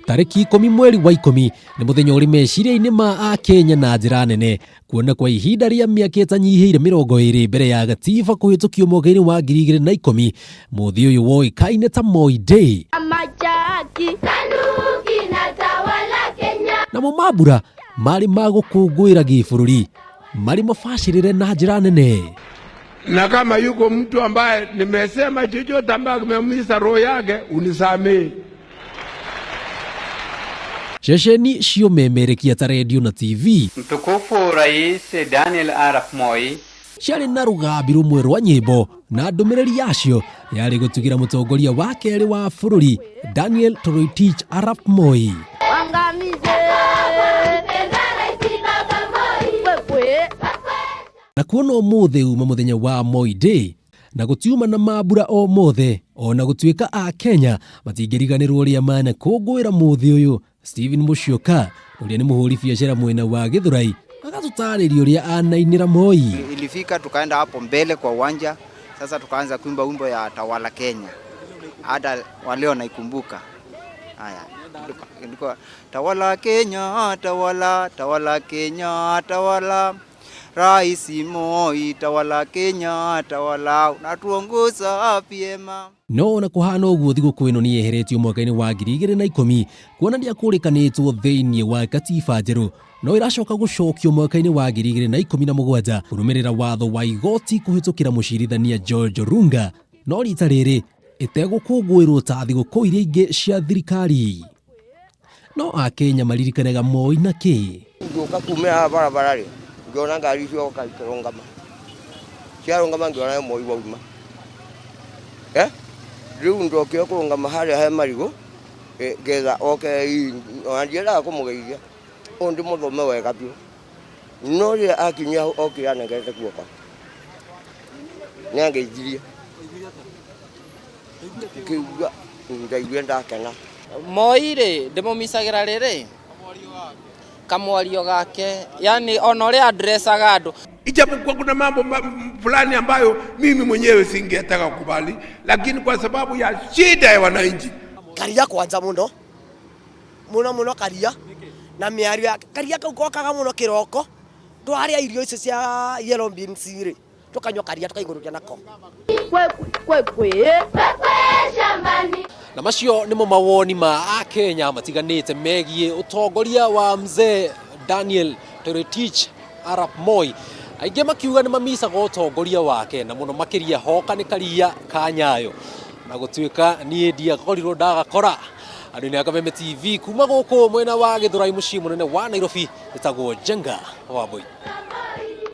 Tarĩki 10 mweri wa 10 nĩ mũthenya ũrĩ meciria-inĩ ma Akenya na njĩra nene, kuona kwa ihinda rĩa mĩaka ĩtanyihĩire 20 mbere ya gatiba kũhĩtũkio mwaka-inĩ wa 2010, mũthĩ ũyũ woĩkaine ta Moi Day. Namo mambura marĩ ma gũkũngũĩra gĩbũrũri marĩ mabacĩrĩre na njĩra nene. Na kama yuko mtu ambaye nimesema chochote ambaye kimeumiza roho yake, unisamehe. Ceceni ciomemerekia ta redio na TV Mtukufu Rais Daniel Arap Moi ciarĩ na rũgambi rũmwe rwa nyĩmbo, na ndũmĩrĩri yacio yarĩ gũtugĩra mũtongoria wa kerĩ wa bũrũri Daniel Toroitich arap Moi. Na kuona ũmũthĩ uma mũthenya wa Moi Day na gũtiuma na mambura o mothe, ona gũtuĩka a Kenya matingĩriganĩrwo ũrĩa manakũngũĩra mũthĩ ũyũ. Stephen Musyoka ũrĩa nĩ mũhũri biacara mwena wa Githurai agatũtarĩria ũrĩa anainĩra Moi. Ilifika tukaenda hapo mbele kwa uwanja, sasa tukaanza kuimba wimbo ya Tawala Kenya, hata waleo naikumbuka. Haya, ilikuwa Tawala Kenya, tawala, tawala Kenya, tawala, Rais Moi, tawala Kenya, tawala, unatuongoza vyema. No ona kũhana ũguo, thigũkũ ĩno nĩ yeheretio mwaka-inĩ wa 2010 kuona ndĩakũrĩkanĩtwo thĩinĩ wa katiba njerũ, no ĩracoka gũcokio mwaka-inĩ wa 2017 kũrũmĩrĩra watho wa igoti kũhĩtũkĩra mũcirithania George Orunga, no rita rĩrĩ ĩtegũkũngũĩrwo ta thigũkũ iria ingĩ cia thirikari. No Akenya maririkanaga Moi na kĩ? Ngĩũka kumĩra haha barabara rĩ, ngĩona ngari cioka ikĩrũngama, ciarũngama ngĩona nĩ Moi wauma. Rĩu ndokire kũrũngama harĩa he marigũ ngetha oke, ona ndiendaga kũmũgeithia, ũyũ ndĩmũthome wega biũ, no rĩrĩa akinyia hau okire anengerete guoko, nĩangeithirie, ngĩigua ndaiguire ndakena. Moi rĩ, ndĩmũmicagĩra rĩrĩ kamwario gake, yani ona ũrĩa andressaga andũ. Ijapokuwa kuna mambo fulani ambayo mimi mwenyewe singetaka kukubali, lakini kwa sababu ya shida ya wananchi. Karia kwanza muno muno muno, Karia na mĩario yake. Karia kau gokaga mũno kĩroko, twarĩa irio icio cia yellow beans rĩ, tũkanyua karia tũkaigũrũkia nako. Na macio nĩmo mawoni ma Akenya matiganĩte megiĩ ũtongoria wa mzee Daniel Toroitich arap Moi, aingĩ makiuga nĩ mamicaga ũtongoria wake, na mũno makĩria hoka nĩ karia ka Nyayo, na gũtuĩka niĩ ndiakorirwo ndagakora. Andũ-inĩ a Kameme TV kuma gũkũ mwena wa Gĩthũrai, mũciĩ mũnene wa Nairobi, ĩtagwo Njenga wa Mbui.